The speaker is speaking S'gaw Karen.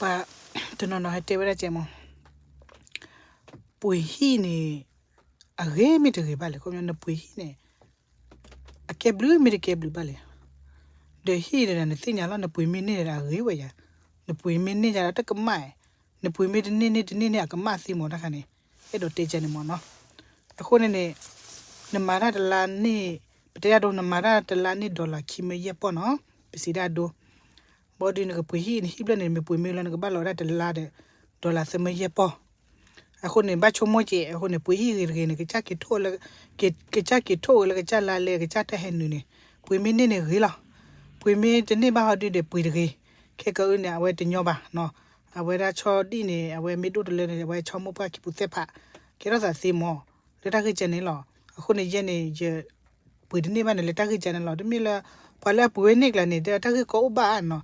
ပှၤတနီၤနီၤဟဲတဲဝဲဒၣ်ကဲမး, ပှ့ၤဟံၣ်န့ၣ် အဂ့ၤမ့ၢ်တဂ့ၤဘၣ်လဲၣ်, ခီပညီနပှ့ၤဟံၣ်န့ၣ် အကဲဘျုးမ့ၢ်တကဲဘျုးဘၣ်လဲၣ်. ဒီးဟံၣ်ဒီးနသ့ၣ်ညါလီၤ, နပှ့ၤမ့ၢ်န့ၢ်ဒီးအဂ့ၤဝဲယၤ, နပှ့ၤမ့ၢ်န့ၢ်ယၤဒီးတကမၣ်, နပှ့ၤမ့ၢ်တန့ၢ်န့ၢ်တန့ၢ်န့ၢ်အကမၣ်သ့မးတခါန့ၣ်, အဲၣ်ဒိးတဲကဲန့ၣ်မးနီၤ. အဃိန့ၣ်န့ၣ် နမၤတၢ်တလါန့ၣ်, ပတဲဒၣ်ဒိ နမၤတၢ်တလါန့ၣ် dollar ခံမၢယဲၢ်ပီၢ်နီၤ, ပစံးဒၣ်ဒိ ဘၣ်ဒီးနကပှ့ၤဟံၣ် နဟံၣ်ဘျဲၣ်န့ၣ် မ့ၢ်ပှ့ၤမ့ၢ်လၢနကဘၣ်လီၤဝဲဒၣ်တလါဒီး dollar သၢမၢယဲၢ်ပီၢ်. အဃိန့ၣ် ဘၣ်ဆိကမိၣ်ကဲ, အဃိန့ၣ် ပှ့ၤဟံၣ်ဂ့ၤတဂ့ၤန့ၣ် ကစၢ်က့ၤထိၣ်လၢ, ကစၢ်က့ၤထိၣ်ဝဲလၢကစၢ်လါလဲ ကစၢ်တၢ်ဟဲနုာ်န့ၣ်, ပှ့ၤမ့ၢ်န့ၢ်န့ၣ်ဂ့ၤလီၤ. ပှ့ၤမ့ၢ်တန့ၢ်ဘၣ်ဟီဒုဒီးပှ့ၤတဂ့ၤ. ခဲကနံၣ်အံၤန့ၣ် အဝဲတညီဘၣ်နီၤ, အဝဲဒၣ်ဆီဒံၣ်န့ၣ် အဝဲမ့ၢ်ဒိၣ်တလၢန့ၣ် အဝဲဆီမိၢ်ပှၢ်ခံပူၤသ့ၣ်ဖး, ကဲထီၣ်သးသ့မး, လၢတၢ်ဂ့ၢ်ကဲန့ၣ်လီၤ. အဃိန့ၣ်ယဲန့ၣ် ယ ပှ့ၤတန့ၢ်ဘၣ်န့ၣ် လၢတၢ်ဂ့ၢ်ကဲန့ၣ်လီၤ. တမ့ၢ်လၢ ပှၤလၢအပှ့ၤဝဲန့ၢ်ကျါန့ၣ် တၢ်ဂ့ၢ်ကီအိၣ်ဘၣ်နီၤ.